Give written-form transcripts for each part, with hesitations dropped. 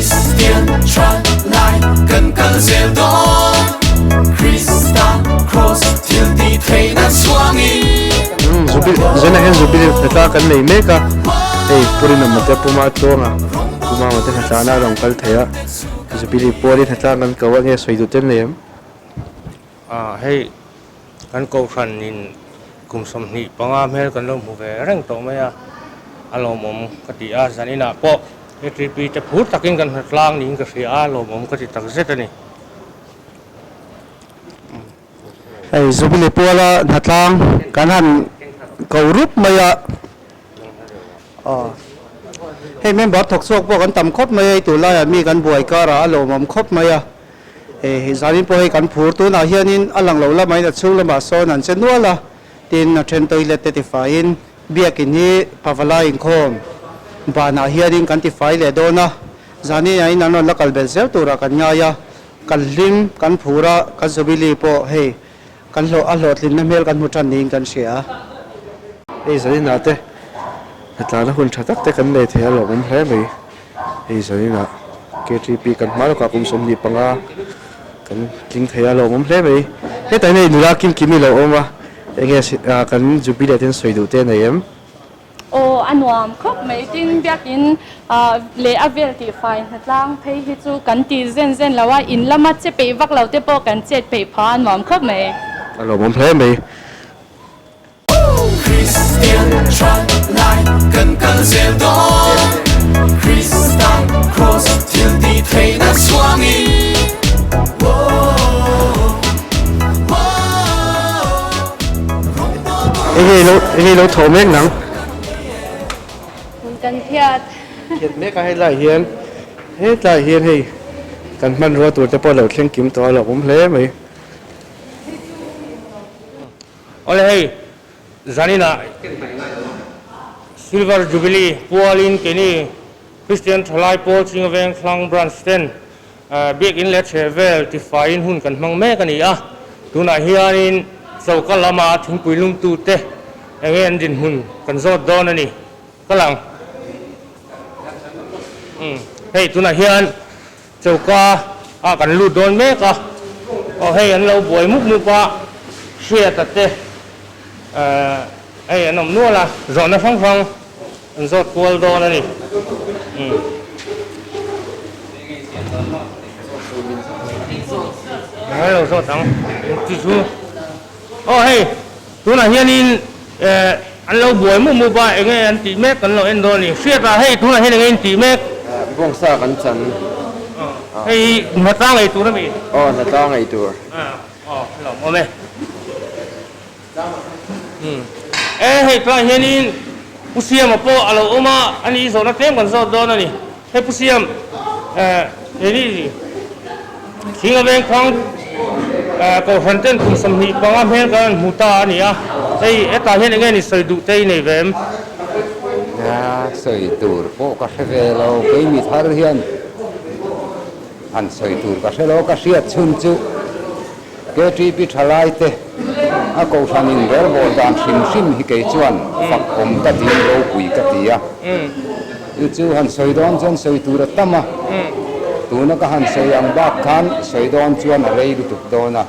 Kristian thalai kan kal zel dawn Krista kraws thil tih theihna chhuangin. Zena hian Zubili hna kan nei mek a, hei Purina mate Puma Tluanga Puma mate hnatlana a rawn kal thei a, Zubili pualin hnatlang kan ko a nge sawi duh te an nei em? Ah hei kan kohhran in kum 25 hmel kan lo hmu ve reng tawh mai a, a lawmawm ka ti a, zan inah pawh KTP te phur takin kan hna tlang niin ka hria a, lawmawm ka ti tak zet a ni. Hei Jubilee puala hnatlang kan han ko rup mai a, aw hei member thawk chhuak pawh kan tam khawp mai a, hei tunlaiah mi kan buai karah a lawmawm khawp mai a. Hei zanin pawh hei kan phur tunah hianin a lang lo lamain a chhung lamah sawn an che nual a, tin a then toilet te tifaiin biakin hi pavalai inkhawm banah hianin kan tifai leh dawn a, zanin ah in an rawn la kal belh zel turah kan ngai a, kan hlim kan phur a, kan Jubilee pawh hei kan hlawh a hlawhtlinna hmel kan hmu tan niin kan hria. Hei zaninah te hnatlana hun tha tak te kan nei thei a lawmawm hle mai. Hei zaninah KTP kan hma lawkah kum 25 kan tling thei a lawmawm hle mai. Hetah hian hei nula kim kim i lo awm a, enge kan Jubilee ah te hian sawi duh te a nei em? Aw a nuam khawp mai tin biakin leh a vel tih fai hnatlang phei hi chu kan ti zen zen lo a, in lama che peih vak lo te pawh kan chet peih phah a nuam khawp mai. A lawmawm hle mai. Kristian thalai kan kal zel dawn Krista kraws thil tih theihna chhuangin Enge ilo enge ilo tho mek nang? Hun kan phiat. Phiat mek a helai hian hetlai hian hei kan hmanrua tur te pawh a lo thleng kim tawh a lo awm hle mai. Awle hei, zaninah Silver Jubilee pualin keini Kristian Thalai Pawl Chinga Veng Thlang Branch ten Biakin leh Chhehvel tifaiin hun kan hmang mek a ni a. Tunah hianin choka lama thingpui lumtute enge an dinhmun kan zawt dawn a ni. Ka lang. Hei tunah hian Choka ah kan lut dawn mek a, aw hei an lo buai mup mup a, Hriata te hei an awm nual a, zawhna hrang hrang an zawt kual dawn a ni. Ngai lo zawt ang ti chu aw hei tunah hianin an lo buai mup mup a, enge an tih mek kan lo en dawn a ni. Hriata hei tunah hian enge in tih mek? Bawngsa kan chan. Hei hnatlang ei tur a mi? Aw hnatlang ei tur. Aw hlawm awm e. E hei tunah hianin Pu Siama pawh a lo awm a, ani zawhna tlem kan zawt dawn a ni. Hei Pu Siam, keini Thinga Vengkhang Kohhran ten kum 25 hmel kan han hmu ta a ni a, hei hetah hian enge ni sawi duh te i nei ve em? Nia, sawi tur pawh ka hre ve lo, kei mi thar hian han sawi tur ka hre lo, ka hriat chhun chu KTP thalai te a kohhran in relbawl dan hrim hrim hi kei chuan fak awm ka ti, ropui ka ti a, chu chu han sawi dawn chuan sawi tur a tam a, tuna ka han sawi ang bak khan sawi dawn chuan a rei lutuk dawn a,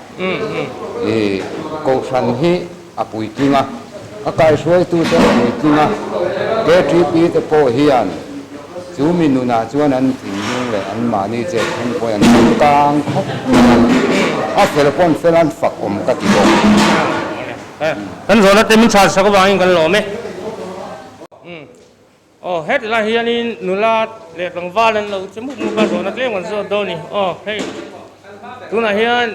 i kohhran hi a puitling a, a kaihruaitute a puitling a, KTP te pawh hian chu mi nunah chuan an thinlung leh anmahni chet thleng pawhin an hmang kang khawp mai a, a fel pawn fel an fak awm ka ti bawk. Kan zawhna te min chhan sak avangin kan lawm e. Aw heti lai hianin nula leh tlangval an lo che mup mup a, zawhna tlem kan zawt dawn a ni. Aw hei tunah hian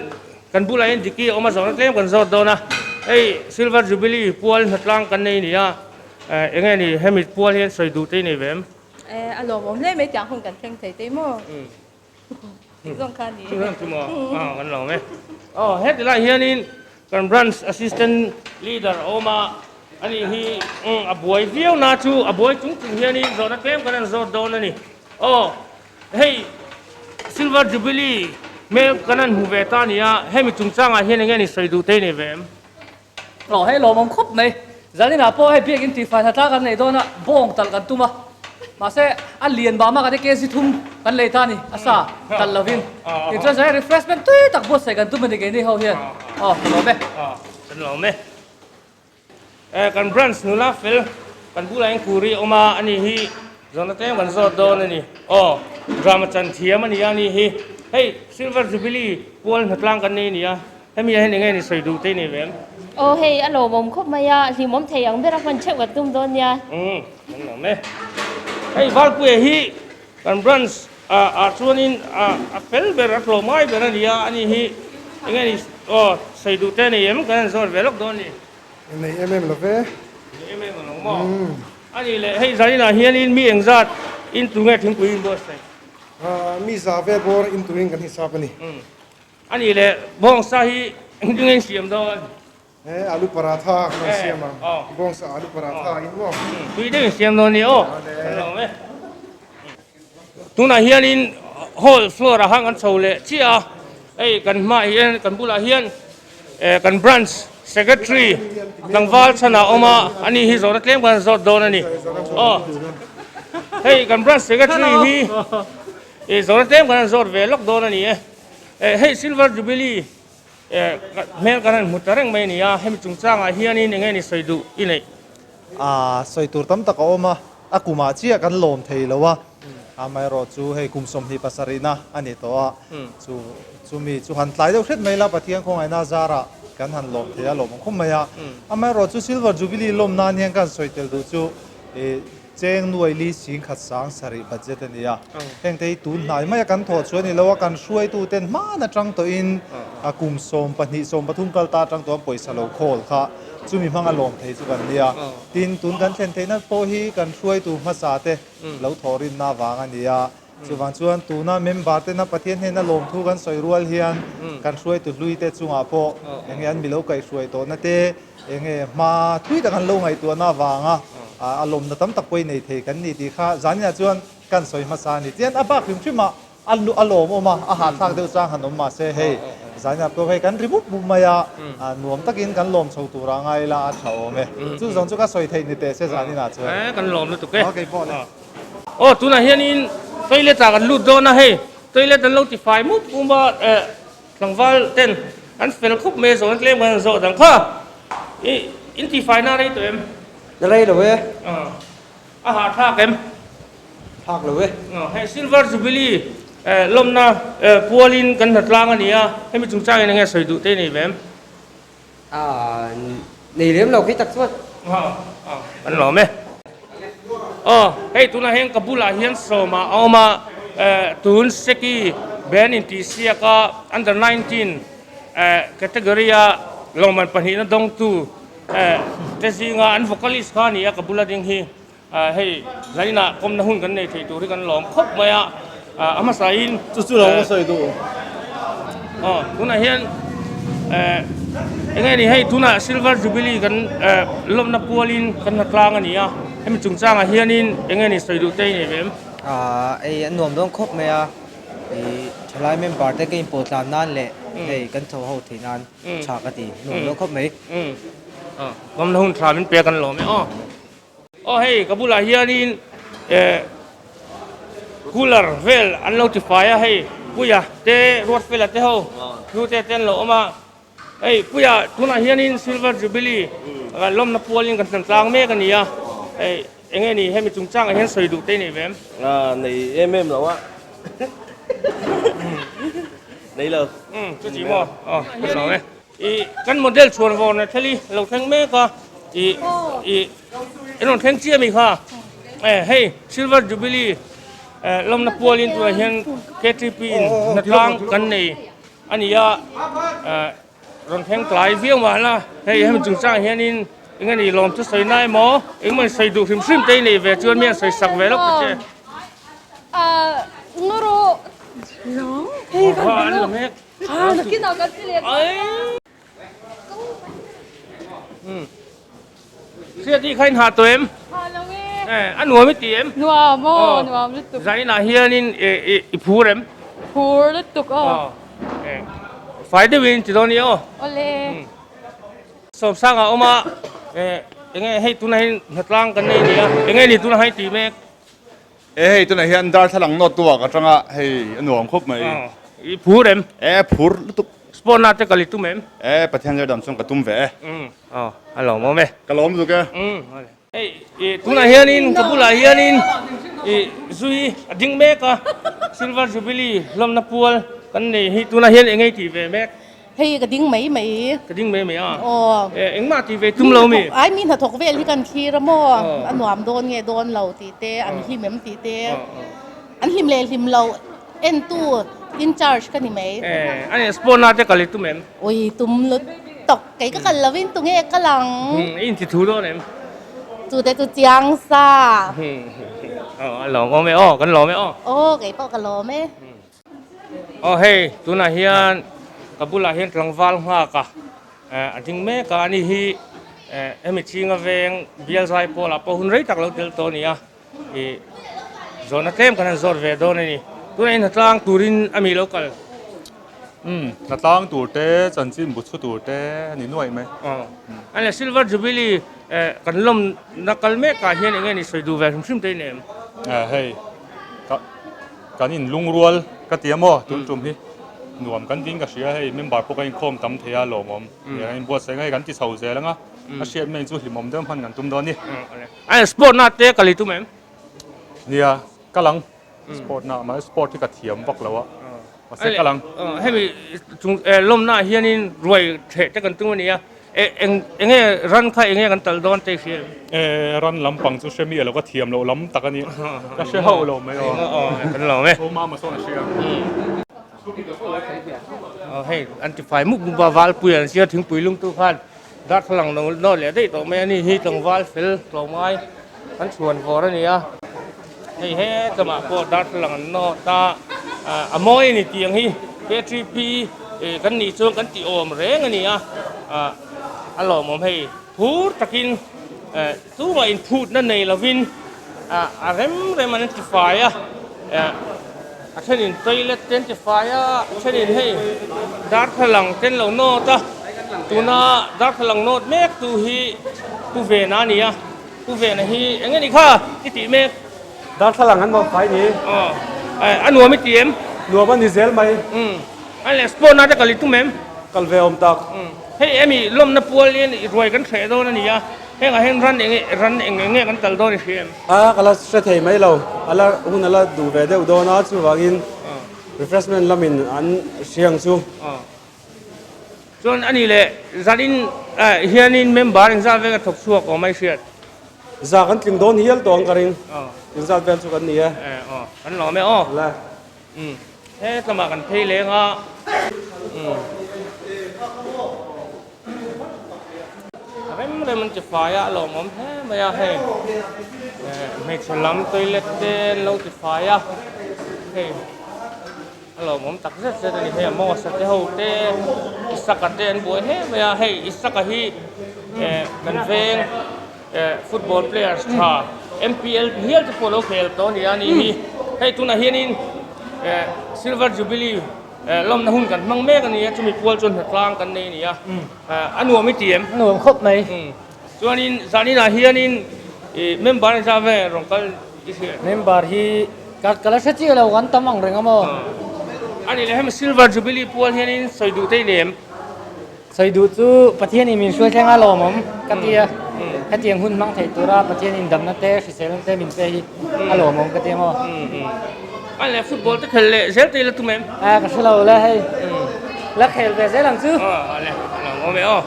kan bulah hian Diki a awm a, zawhna tlem kan zawt dawn a. Hei Silver Jubilee pual hnatlang kan nei a ni a, eng nge ni hemi pual hian sawi duh te i nei ve em? A lawmawm hle mai tiang hun kan thleng thei te maw? Tih zawng kha a ni. Chu zawng chu maw? Aw kan lawm e. Aw heti lai hianin kan branch assistant leader a awm a, ani hi a buai viau na chu a buai chung chung hianin zawhna tlem kan han zawt dawn a ni. Aw hei Silver Jubilee hmel kan han hmu ve ta a ni a, hemi chungchangah hian enge ni sawi duh te i nei ve em? Aw hei lawmawm khawp mai. Zaninah pawh hei biakin tihfai hna tlang kan nei dawn a, bawng talh kan tum a. Mahse A lian mah mah kan i kg thum kan lei ta a ni, a sa kal lovin. Tichuan zai refreshment tui tak buatsaih kan tum a ni keini ho hian. Aw, ka lawm e. Kan lawm e. Kan branch nula fel kan bulah hian kuri a awm a, ani hi zawhna tlem kan zawt dawn a ni. Aw, drama chan thiam a ni a, ani hi hei Silver Jubilee pual hnatlang kan nei a ni a. Hemi ah hian enge ni sawi duh te nei ve em? Aw hei a lawmawm khawp mai a, hlimawm thei ang ber a hman theuh kan tum dawn nia. Umm kan lawm e. Hei Valpuia hi kan branch ah ah chuanin ah a fel ber a tlawm ngai ber a ni a, ani hi enge ni aw sawi duh te nei em kan han zawt ve lawk dawn ni. Nei em em lo ve. Nei em em lo maw? Ani leh hei zaninah hianin mi engzat in tu nge thingpui in buatsaih? Mi za vel bawr in turin kan hisap a ni. A nih leh bawngsa hi engtin nge in siam dawn? He alu paratha kan rawn siam ang. Bawngsa alu paratha in maw? Tui deuh in siam dawn nia aw. Kan lawm e. Tunah hianin hall floor ah khan kan chho leh chiah a, hei kan hmaah hian kan bulah hian kan branch secretary tlangval chhanah a awm a, ani hi zawhna tlem kan zawt dawn a ni. Aw hei kan branch secretary hi zawhna tlem kan zawt ve lawk dawn a ni e. Hei Silver Jubilee hmel kan han hmu ta reng mai a ni a, hemi chungchangah hianin eng nge ni sawi duh i neih? A sawi tur tam tak a awm a, a kumah chiah kan lawm thei lo a, amaherawh chu hei kum 27 na a ni tawh a, chu chumi chu han tlai deuh hret mai la Pathian khawngaihna zarah kan han lawm thei a, lawm ang khawp mai a. Amaherawh chu Silver Jubilee lawm nan hian ka han sawi tel duh chu ih Cheng nuaili sing khat sang sarih budget a ni a, hengte hi tun hnai maia kan thawh chu a ni lo a, kan hruaituten hman atang tawhin a kum 12, 13 kal ta atang tawh an pawisa lo khawl kha chumi hmanga lawm thei chu kan nia. Tin, tun kan thlen theihna pawh hi kan hruaitu hmasa te lo thawh rinna avang a ni a, chuvang chuan tuna member tena Pathian hnena lawmthu kan sawi rual hian kan hruaitu hlui te chungah pawh enge an milo kaihhruai tawhna te, Enge hma thui tak an lo ngaihtuahna avanga a lawmna tam tak pawh i nei thei kan ni tih kha zaninah chuan kan sawi hmasa a ni. Tihian a bak hrim hrim a, a lawmawm a, a hahthlak deuh chang han awm mahse hei zaninah pawh hei kan ri mup mup mai a, nuam takin kan lawm chho tura ngai ila a tha awm e. Chu zawng chu ka sawi theih ni teh se zaninah chuan. E kan lawm lutuk e. Aw kei pawh le. Aw tunah hianin toilet ah kan lut dawn a hei toilet an lo tifai mup mup a eh. Tlangval ten an fel khawp mai a zawhna tlem kan zawh dang kha i in tihfai na rei tawh em? Rei lo e. A hah thlak em? Thlak lo e. Hei Silver Jubilee lawmna pualin kan hnatlang a ni a, hemi chungchangin enge sawi duh te nei ve em? A nei lem lo khi tak chuan. Kan lawm e. Aw hei tunah hian ka bulah hian sawma a awm a, tun Seki band intihsiak a under 19 category a lawmman pahnihna dawngtu te zinga an vocalist kha a ni a ka bula ding hi. Hei zaninah kawmna hun kan nei thei tur hi kan lawm khawp mai a, a hmasain Chu chu lo ka sawi duh. Aw tunah hian eng nge ni hei tunah Silver Jubilee kan lawmna pualin kan hna tlang a ni a, hemi chungchangah hianin eng nge ni sawi duh te i nei ve em? Hei a nuam dawn khawp mai a, ih thalai member te ka inpawh tlan nan leh hei kan tho ho theih nan tha ka ti, nuam dawn khawp mai. Kawmna hun tha min pek an lawm e aw. Aw hei ka bulah hianin eh cooler vel an lo ti fai a hei Puia te Ruatfela te ho hnute te an lo awm a hei Puia tunah hianin Silver Jubilee lawmna pualin kan hlan tlang mek a ni a hei eng nge ni hemi chungchangah hian sawi duh te i nei ve em? Nei em em lo a nei lo. Umm chuti maw aw ka lo e. I kan model chhuan vawn a theli lo thleng mek a i i i rawn thleng chiah mi kha e hei silver jubilee eh lawmna pualin tunah hian ktp in hnatlang kan nei a ni a eh rawn thleng tlai viau mahla hei hemi chungchangah hianin eng nge ni lawm chu sawi na emaw engemaw in sawi duh hrim hrim te i nei ve chuan mi an sawi sak ve lawk ta che. An la mek. Hriat hi kha in hah tawh em? Hah lo e. Eh, a nuam i ti em? Nuam aw, nuam lutuk. Zainah hianin i phur em? Phur lutuk aw. Eh, fai deuhin ti dawn i aw. Awle. Sawmsanga awm a, eh, enge hei tunah hian hnatlang kan nei a ni a, enge ni tunah hian i ti mek? E hei tunah hian darthlalang nawt tu ah ka tang a, hei a nuam khawp mai. I phur em? E phur lutuk. Sport na te kal i tum em? E Pathian zer dam chuan ka tum ve e. Aw a lawmawm e. Ka lawm lutuk e. Hei i tunah hianin ka bulah hianin i zui a ding mek a, Silver Jubilee hlawmna pual kan nei hi tunah hian eng nge i tih ve mek? Hei ka ding mai mai. Ka ding mai mai a. Aw. Eh, engmah tih ve tum lo mi? Ai mi hnathawk vel hi kan thlir a maw? A nuam dawn nge dawn lo tih te, an hlim em tih te, an hlim leh hlim lo entu in charge ka ni mai. Eh, ani sport na te kal i tum em? Ui, tum lut tawk. Kei ka kal lovin tunge kal ang? I inti thu dawn em? Chu te chu chiang sa. Aw, a lawm awm e aw, kan lawm e aw. Aw, kei pawh ka lawm e. Aw hei tunah hian ka bulah hian tlangval nghak a eh a ding mek a ani hi eh hemi chinga veng bial zai pawlah pawh hun rei tak lo tel tawh a ni a ih zawhna tlem kan han zawt ve dawn a ni tunah hian hnatlang turin a mi lo kal. Umm hnatlang tur te chanchin bu chhu tur te a ni nuaih mai. Aw ani silver jubilee eh kan lawmna kal mekah hian eng nge ni sawi duh ve hrim hrim te in em? Eh hei ka. Kan in lungrual ka ti a maw tun tum hi nuam kan tiin ka hria hei member pawh kan inkhawm tam thei a lawmawm nia kan inbuatsaih ang a hei kan ti chho zel ang a a hriat mai chu hlimawm deuh hman kan tum dawn a ni. A sport na te ka lei tum em? Nia ka lang sport na mahse sport hi ka thiam vak lo a mahse ka lang. Hemi chung lawmna ah hianin ruai theh te kan tum a ni a. Eng enge ran kha enge kan tal dawn te i hria em? E, ran lampang chu hre mi alo ka thiam loh lam tak a ni. Ka hre hauh lo mai aw. Aw, kan lo e. Aw mama sawn a hria. Aw hei an ti fai mup mup a Valpui an sia thingpui lungtu khan darthlalang lo nawt leh daih tawh mai a ni hi tlangval fel tlawmngai kan chhuan vawr a ni a. Hei hetlama pawh darthlalang an nawt a, a mawi a ni tih ang hi KTP kan nih chuan kan tih awm reng a ni a, a lawmawm hei phur takin tumah inphutna nei lovin a rem rem an ti fai a, a thenin toilet te an ti fai a, a thenin hei darthlalang te an lo nawt a, tuna darthlalang nawt mek tu hi Pu Vena a ni a. Pu Vena hi eng nge ni kha i tih mek? Darthlalang an mawh fai ni. Aw, a nuam i ti em? Nuam a ni zel mai. Umm, a leh sport na te kal i tum em? Kal ve awm tak. Umm, hei emi lawmna pual hian i ruai kan hreh dawn a ni a, hengah hian ran eng ran eng eng nge kan kal dawn i hria em? A, ka la hre thei mai lo, a la hun a la duh ve deuh dawn a, chuvangin refreshment lamin an hriang chu. Aw. Chuan a nih leh zanin hianin member engzat vel a thawk chhuak awm a i hriat? Za kan tling dawn hial tawh ang ka ring. Engzat vel chu kan ni e. Aw, kan lawm e aw. Le. Umm, hetlamah kan phei leng a. Umm. A rem rem an ti fai a, a lawmawm hle mai a hei. Hmeichhe lam toilet te an lo ti fai a, hei. A lawmawm tak zet zet a ni hei a Mawsa te ho te Isaka te an buai hle mai a hei Isaka hi eh kan veng eh football players tha M_P_L hial te pawh lo khel tawh a ni a ni hi hei tunah hianin eh silver jubilee eh lawmna hun kan hmang mek a ni a chumi pual chuan hnatlang kan nei a ni a eh a nuam i ti em? A nuam khawp mai. Chuanin zaninah hianin ih member engzah vel rawn kal i hria? Member hi ka ka la hre chiah lo kan tam ang reng a maw? A nih leh hemi Silver Jubilee pual hianin sawi duh te i nei em? Sawi duh chu Pathianin min hruai thleng a lawmawm ka ti a, hetiang hun hmang theih tura Pathianin damna te hriselna te min pe hi a lawmawm ka ti a maw? A nih leh football te khel leh zel te i la tum em? A ka hre lo le hei la khel ve zel ang chu. Aw a le a lawmawm e aw.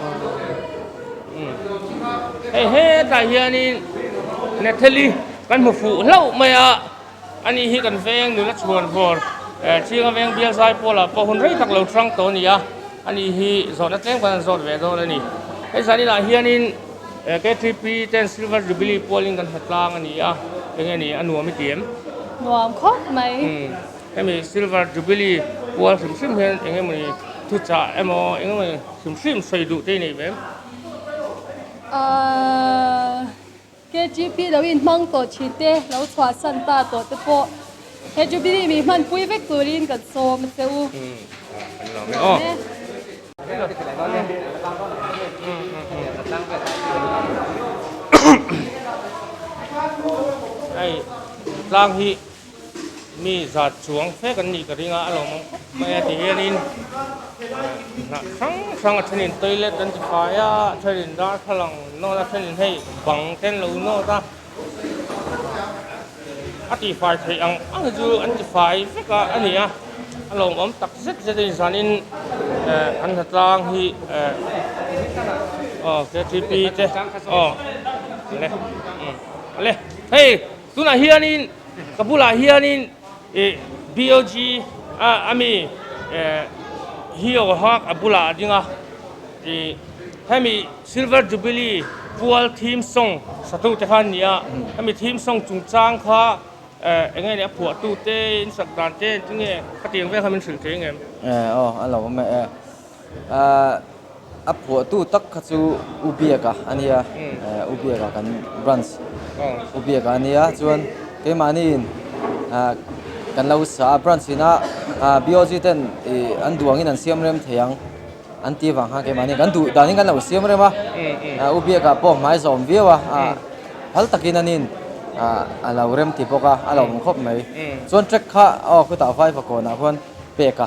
Hei hetah hianin Netheli kan hmu fuh hlauh mai a, ani hi kan veng nula chhuan vawr Chinga veng bial zai pawlah pawh hun rei tak lo hrang tawh a ni a, ani hi zawhna tlem kan han zawt ve dawn a ni. Hei zaninah hianin K3P ten Silver Jubilee pualin kan hlatlang a ni a, enge ni a nuam i ti em? Nuam khawp mai. Hemi Silver Jubilee pual hrim hrim hian eng emawni thuchah emaw eng emawni hrim hrim sawi duh te i nei ve em? Ahh KGP lo inhmang tawh thin te, lo chhuahsan ta tawh te pawh he Jubilee mi hmanpui vek turin kan sawm a che u. Umm kan lawm e aw. Hei. hnatlang hi mi zat chuang fe kan nih ka ring a, a lawmawm khawp mai a ti hianin hnah hrang hrang a thenin toilet an ti fai a, a thenin darthlalang nawt a, a thenin hei bang te an lo nawt a, a tihfai theih ang ang hi chu an tifai vek a a ni a, a lawmawm tak zet zet a ni zanin an hnatlang hi aw ktp te aw le le hei tunah hianin ka bulah hianin ih bog a ami eh hi aw hak a bulah a ding a ih hemi Silver Jubilee pual theme song satute kha an ni a, hemi theme song chungchang kha eng nge ni a phuahtute in sak dan te engtin nge ka tih ang vel kha min hrilh thei ngem? Aw a lo awm e e. A phuahtu tak kha chu U Biaka a nia, U Biaka kan branch U Biaka a nia chuan keimahniin kan lo sa a branch ina BOG ten an duh angin an siam rem thei ang. An ti vang khan keimahni kan duh danin kan lo siam rem a, U Biakah pawh hmai zawm viau a, phal takin an in a lo rem ti bawk a, a lo awm khawp mai. Chuan track kha aw khutah Vaiva kawnah khuan pek a,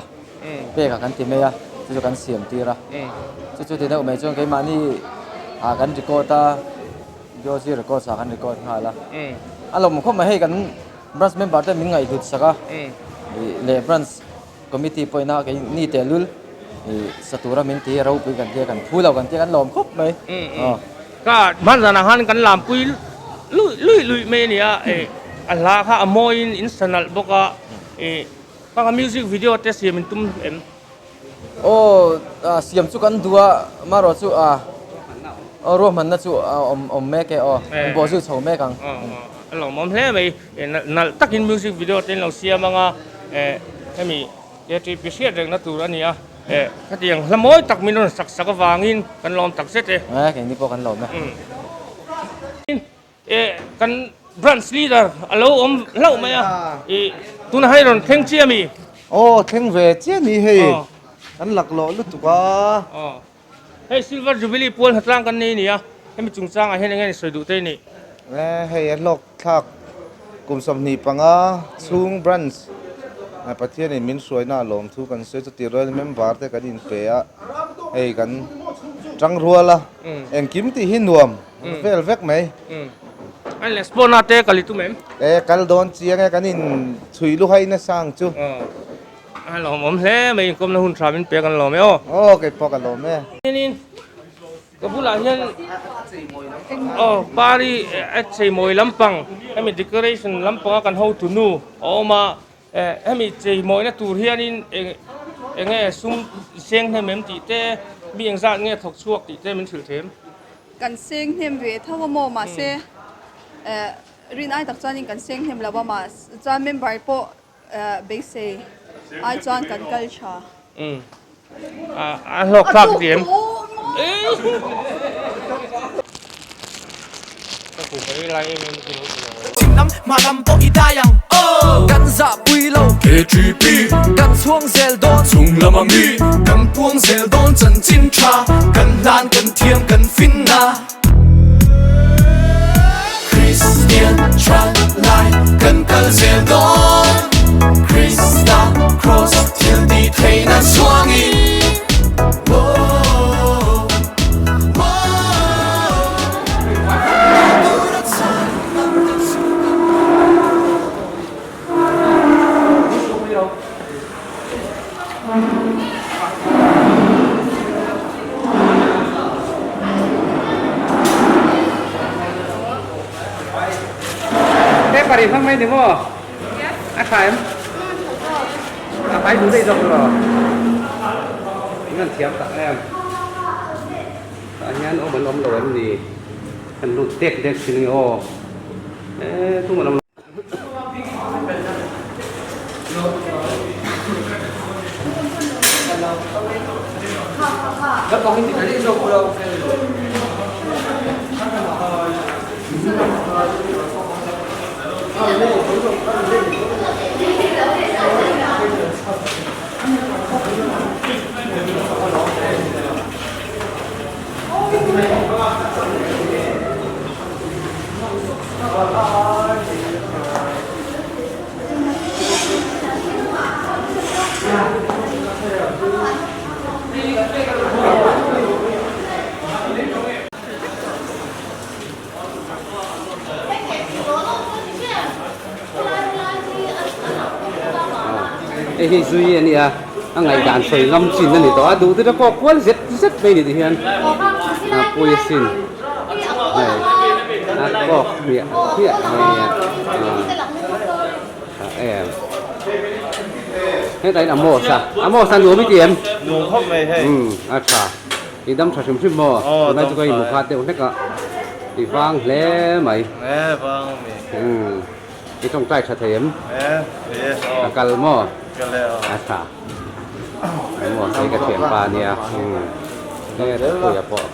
pek a kan ti mai a, chu chu kan siam tir a. Chu chu ti deuh mai chuan keimahni kan record a, BOG records ah kan record nghal a. A lo awm khawp mai, hei kan branch member te min ngaihhlut sak a, leh branch Committee pawhina kei ni tehlul i sa tura min ti ropui kan tia kan phu lo kan tia kan lawm khawp mai. Aw. Ka hman zanah khan kan lampui luih luih luih mai a ni a, eh a hla kha a mawiin in sa nalh bawk a, eh kha kha music video te siam in tum em? Aw siam chu kan duh a, marawh chu a aw ruahmanna chu a awm awm mek e aw, an bawhzui chho mek ang. A lawmawm hle mai. Nalh takin music video te an lo siam ang a, hemi KTP hriat rengna tur a ni a, khatiang hla mawi tak min rawn sak sak avangin kan lawm tak zet e. Keini pawh kan lawm e. Kan branch leader a lo awm hlauh mai a, tunah hei rawn thleng chiah mi? Aw thleng ve chiah ni hei, kan laklawh lutuk a. Hei Silver Jubilee pual hnatlang kan nei a ni a, hemi chungchangah hian eng nge ni sawi duh te i nih? Hei a hlawk thlak kum 25 chhung branch Pathianin min hruaina a lawm thu kan sawi chuti rual member te kan inpe a, hei kan tang rual a, engkim tih hi nuam vel vek mai. A leh sport na te kal i tum em? E kal dawn chiang e kan inchhui luhai nasa ang chu. A lawmawm hle mai inkawmna hun tha min pek an lawm e aw. Aw kei pawh ka lawm e. Hianin ka bulah hian aw pari a cheimawi lampang hemi decoration lampanga kan hotu nu a awm a eh hemi cheimawina tur hianin eng enge sum seng hnem em tih te mi engzat nge thawk chhuak tih te min hrilh them. Kan seng hnem ve tho a maw mahse eh rin ai tak chuanin kan seng hnem lo a mahse chuan member pawh Beisei ai chuan kan kal tha. Umm a hlawk thlak diam. Chhim hma lam pawh i dai ang Kan zah pui lo KTP Kan chhuang zel dawn Chung lama mi Kan puang zel dawn chanchin tha Kan hlan kan thiam kan fin na. Kristian thalai kan kal zel dawn Krista cross thil tih theihna chhuangin Paper i hmang mai ni maw? A tha em? A fai duh daih zawk rawh. In an thiam tak em? Tah hian awm an awm lo em ni? Kan lut dek dek thin nge aw? E tum an awm lo. Hei hi zui a nia, a ngaihdan sawi ngam chin a ni tawh a, duh te pawh kual zet zet mai a ni tihian a pui asin hei a kawk hmiah hmiah mai a nia tha em hetah hian Amos a Amos a nuam i ti em? Nuam khawp mai hei. Umm a tha. I dam tha hrim hrim maw? Tunlai chu ka inhmu khat deuh hlek a, i vang hle mai. E vang a mi. Umm i tawngtai tha thei em? E thei e aw. A kal maw? Kal e aw. A tha. Emaw hei ka thianpa a nia. Umm he Puia pawh.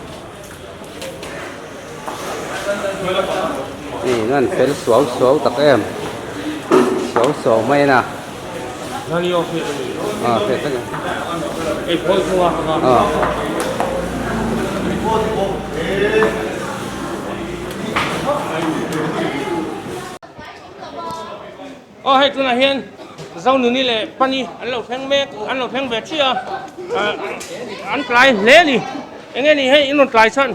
Hei an fel suau suau tak em. Suau suau mai a na. Aw hei tunah hian Zonuni leh Pani an lo thleng mek an lo thleng ve chiah a an tlai hle a ni eng nge ni hei in rawn tlai chhan.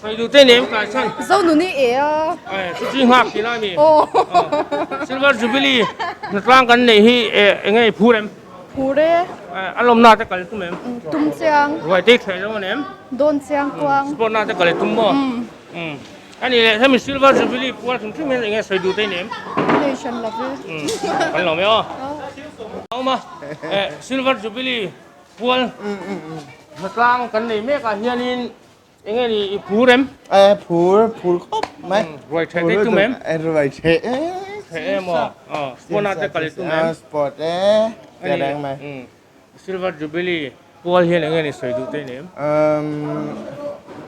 Sawiduhte nei em tlai chhan? Zonuni e a. Eh, chu chi nghak tih lai mi. Oh. Silver Jubilee hnatlang kan neih hi eh enge i phur em? Phur e. Eh, a lawmna te kal tum em? Tum chiang. Ruai te thleh dawn em? Dawn chiang kuang. Sport na te kal i tum maw? Um. Ani leh hemi Silver Jubilee pual hrim hrim hian enge sawiduhte nei em? Nei hran lo ve. Um, kan lawm e aw. Awm a, eh Silver Jubilee Pual hnatlang kan nei mek ah hianin eng nge ni i phur em? E phur, phur khawp mai. Ruai theh te tum em? E ruai theh e. Theh em aw. Aw, sport ah te kal i tum em? Sport e, te reng mai. Silver Jubilee pual hian eng nge ni sawi duh te ni em? Um,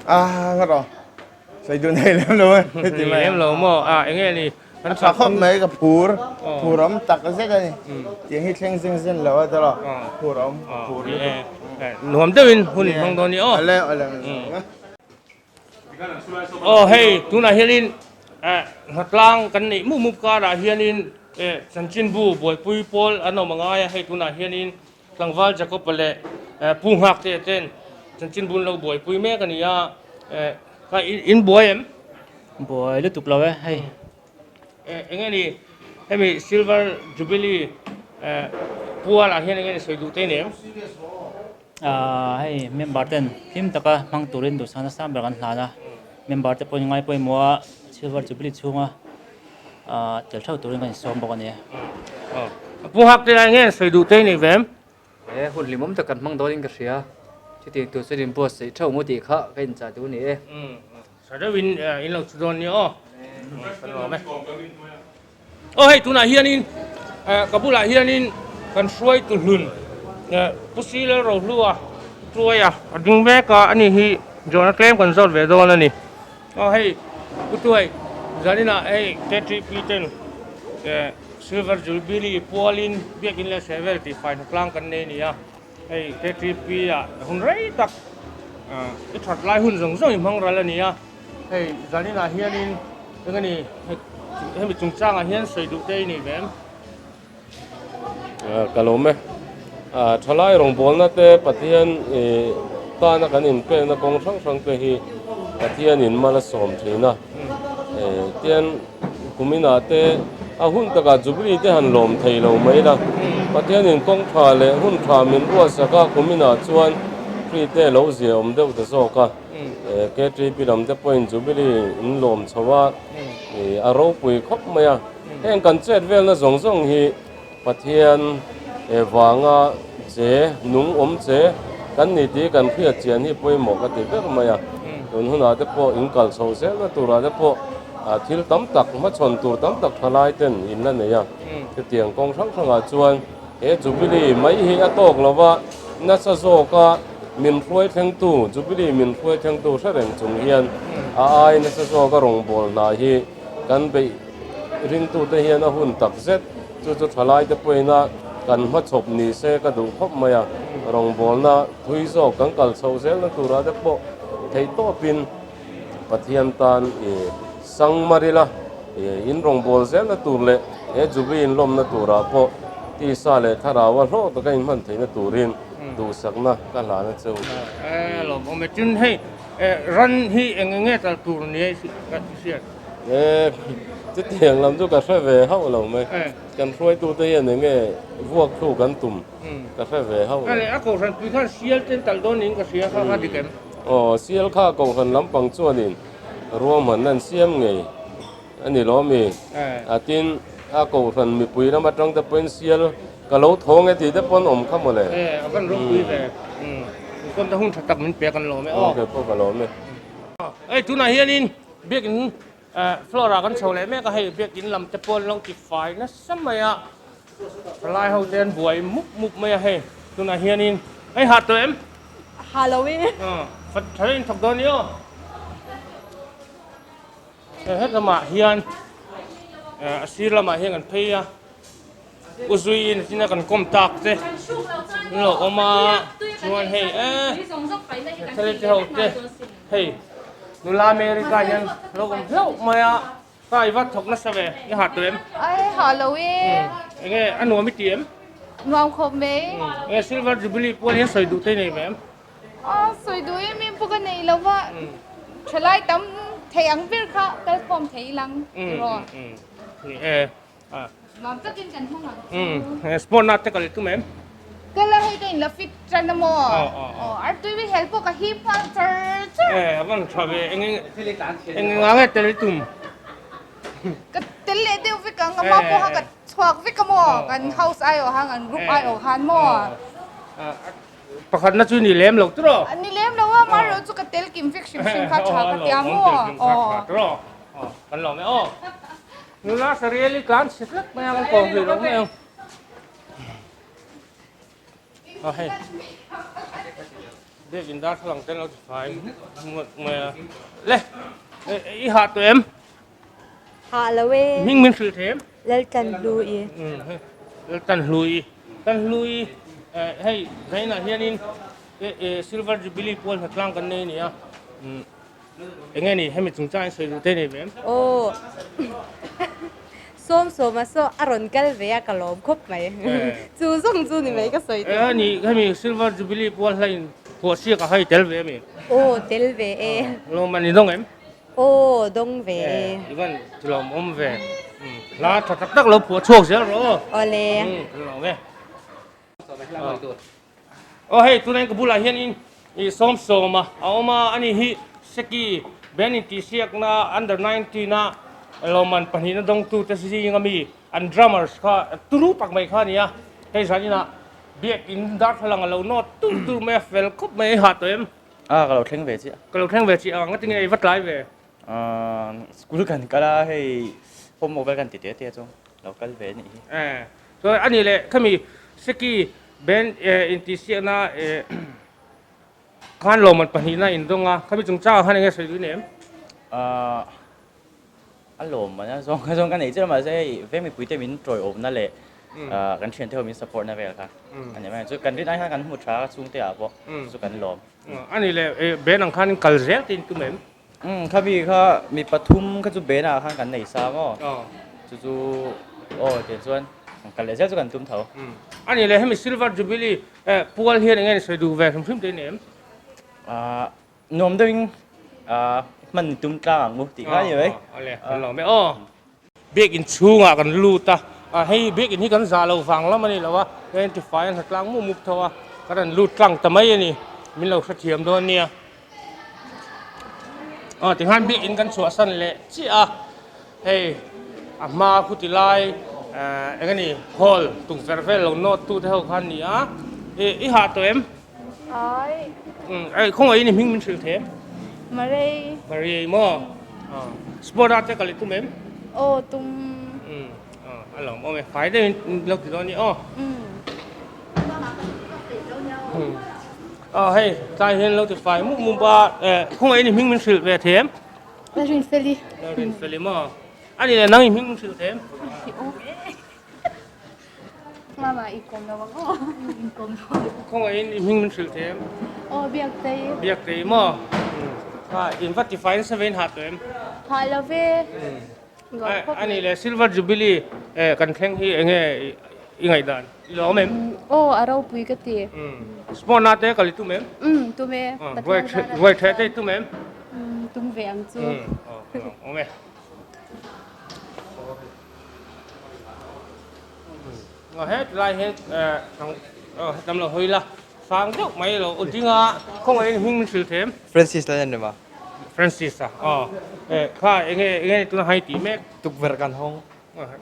ah, ngat aw. Sawi duh nei lem lo e. Nei lem lo maw? Ah, eng nge ni? A tha khawp mai ka phur, phur awm tak zet a ni. Tiang hi thleng zing zen lo a tawrh a, phur awm, phur lutuk. Nuam deuhin hun hmang dawn ni aw. Ale ale. Aw hei tunah hianin hnatlang kan neih mup mup karah hianin chanchinbu buaipui pawl an awm angai a, hei tunah hianin tlangval Jacob-a leh Pu Nghaktea ten chanchinbu an lo buaipui mek a ni a, kha in buai em? Buai lutuk lo e hei. Eng nge ni hemi Silver Jubilee pual ah hian eng nge ni sawi duh te ni em? Hei member ten hlim taka hmang turin duhsakna sang ber kan hlan a, member te pawhin ngai pawimawh a Silver Jubilee chhunga tel theuh turin kan insawm bawk a ni e. Pu Hak te eng nge sawi duh te ni ve em? He hun hlimawm tak kan hmang dawnin ka hria, chutiang tur chuan inbuatsaih theuh maw tih kha ka inchah duh a ni e. Tha deuhin in lo chu dawn nia aw. Kan lawm e. Aw hei tunah hianin ka bulah hianin kan hruai tu hlun Pu Si Lalrohlua Tuaia a ding mek a, ani hi John-a tlem kan zawt ve dawn a ni. Aw hei Pu Tuai zaninah hei KTP ten Silver Jubilee pualin biakin leh sehvel tih fai hnatlang kan nei a ni a. Hei KTP ah hun rei tak i that lai hun zawng zawng i hmang ral a ni a, hei zaninah hianin eng a ni hemi chungchangah hian sawi duh te i nei ve em? Ka lawm e. Thalai rawngbawlna te Pathian tana kan inpekna kawng hrang hrang te hi Pathianin mal a sawm thin a, tian Kuminah te a hun takah Jubilee te han lawm thei lo mai la. Pathianin kawng tha leh hun tha min ruatsak a, kuminah chuan Kri te lo zia awm deuh ta zawk a. KTP lam te pawhin Jubilee in lawm chho a, a ropui khawp mai a. Heng kan chet velna zawng zawng hi Pathian vanga che, nung awm che kan ni tih kan hriat chian hi pawimawh ka ti ber mai a. Tun hunah te pawh in kal chho zelna turah te pawh thil tam tak hmachhawn tur tam tak thalai ten in la nei a. Chutiang kawng hrang hrangah chuan he Jubilee mai hi a tawk lo va, nasa zawka min hruai thlengtu, Jubilee min hruai thlengtu hre reng chung hian a ai nasa zawka rawngbâwl hna hi kan beih Ringtute hian a hun tak zet, chu chu thalaite pawhina kan hmachhawp ni se ka duh khawp mai a, rawngbawlna thui zawk kan kal chhoh zelna turah te pawh theihtawpin Pathian tan i sang mar ila, in rawngbâwl zelna tur leh he Jubilee inlawmna turah pawh tisa leh thlarau a hlawh taka inhman theihna turin duhsakna ka hlan a che u. Lawmawm e, tin hei ran hi eng eng nge tal tur ni a i hriat? E, Chutiang lam chu ka hre ve hauh lo mai. Kan hruaitute hian eng nge vuak thluk an tum ka hre ve hauh lo. A kohhran pui khan sial ten talh dawn niin ka hria kha kha dik em? Aw, sial kha kohhran lampang chuanin ruahman an siam ngei a ni lo mi? A tin, a kohhran mipui lam atang te pawhin sial ka lo thawng e tih te pawh an awm kha mawle. A van ropui ve. Inkhawm te hun tha tak min pek an lawm e aw. Aw, kei pawh ka lawm e. Hei tunah hianin biakin Floor ah kan chho leh mek a, hei biakin lam te pawh an lo ti fai nasa mai a, thalai ho te an buai mup mup mai a hei tunah hianin hei ha tawh em? Ha lo e. Fat tha in thawk dawn ni aw. Hei het lamah hian a sir lamah hian kan phei a. U zui in tina kan kawm tak te an lo awm a chuan hei e thil te ho te hei nula America hian lo awm hlauh mai a ka i va thawk nasa ve i ha tawh em ai ha lo e enge a nuam i ti em nuam khawp mai enge silver jubilee puan hian sawi duh te nei ve em a sawi duh em em pawh ka nei lo va thalai tam thei ang ber kha kalkhawm thei ilang tiraw ni e Nuam takin kan hmang ang chu. Umm sport na te kal i tum em? Kal a hei ka in la fit tan a maw? Aw artui ri hel pawh ka hip nghal char char. Eh a van tha ve eng eng eng nge tel i tum? Ka tel leh deuh vek ang a hma pawh kha ka chhuak vek a maw? Kan house aiawh han kan group aiawh khan maw? Pakhat na chu ni lem lo tiraw? Ni lem lo a amaherawh chu ka tel kim vek hrim hrim kha tha ka tia maw? Tel kim kha tha tiraw? Aw kan lawm e aw. Nula Sarieli tlan chhe tlat mai a kan kawm hlui lo mai ang. Aw hei. Biakin darthlalang te an lo ti fai ngawt mai a. Le i hah tawh em? Hah lo e. Hming min hrilh thei em? Laltanhlui. Laltanhlui. Tanhlui hei zainah hianin Silver Jubilee pual hnatlang kan nei a ni a. Enge ni hemi chungchang in sawi duh te nei ve em? Aw Sawm sawma saw a rawn kal ve a ka lawm khawp mai. Chu zawng chu ni mai ka sawi duh. Enge ni hemi Silver Jubilee pual hla in phuah siak a hai tel ve ami? Aw tel ve e. Lawm an ni dawng em? Aw dawng ve e. I van ti lawm awm ve. Hla tha tak tak lo phuah chhuak zel rawh aw. Awle. Kan lawm e. Aw hei tunah ka bulah hianin ih sawm sawm a a awm a ani hi Seki Ben intihsiakna under 19 a lawmman pahnihna dawngtu te zing ami an drummers kha turu tak mai kha a ni a hei zaninah biakin darthlalang a lo nawt tur tur mai a fel khawp mai a i hah tawh em? A ka lo thleng ve chiah. Ka lo thleng ve chiah a ngatinge i va tlai ve? School kan kal a hei homework vel kan ti te te a chu lo kal ve a nih hi. Chuan a nih leh khami Seki band intihsiakna khan lawmman pahnihna in dawng a, khami chungchangah khan enge sawi duh nem? A lawmman a zawng a zawng ka nei chiah mahse hei veng mipuite min tawiawmna leh kan thiante ho min support na vel kha a ni mai ang chu kan rin ai khan kan hmu tha a chhungte ah pawh chu kan lawm. A nih leh band ang khan in kal zel te in tum em? Umm khami kha mi pathum kha chu band ah khan kan nei sa maw? Chu chu aw tiang chuan kan kal leh zel chu kan tum tho. A nih leh hemi Silver Jubilee pual hian enge ni sawi duh ve hrim hrim te ni em? Ahh nuam deuh in hman tum tlang ang u tih kha a ni mai. Aw le kan lawm e aw. Biakin chhungah kan lut a, hei biakin hi kan zah lo vang lam a ni lo a, heng tifai a hna tlang mup mup tho a, kan rawn lut tlang ta mai a ni, min lo hrethiam dawn nia. Aw tikhan biakin kan chhuahsan leh chiah a, hei a hma khuti lai eng a ni hall tukverh vel lo nawt tu te ho kha an ni a, i hah tawh em? Ai. Ei khawngaih in i hming min hrilh thei em? Marei. Marei maw? Sport ah te kal i tum em? Aw tum. A lawm awm e. Fai deuh in lo ti dawn ni aw. Aw hei tlai hian lo ti fai mup mup a. Khawngaih in i hming min hrilh ve thei em? Lalrinfeli. Lalrinfeli maw? A ni le nang i hming min hrilh thei em? Mama i kawm lo ang aw. In kawm lo. Khawngaih in i hming min hrilh thei em? Aw Biaktei. Biaktei maw? Ha in va tifai nasa ve in hah tawh em? Hah lo ve. A nih leh Silver Jubilee kan thleng hi enge i ngaihdan? I lawm em? Aw a ropui ka ti. Sport na te kal i tum em? Um tum e. Ruai theh te i tum em? Tum ve ang chu. Aw awm e. Hetlai hian hetam lo hawi la sang deuh mai lo aw ding a khawngaihin hming min hrilh them. Francis la en rem a. Francis a aw kha enge enge tuna hai tih mek. Tukverh kan hawng.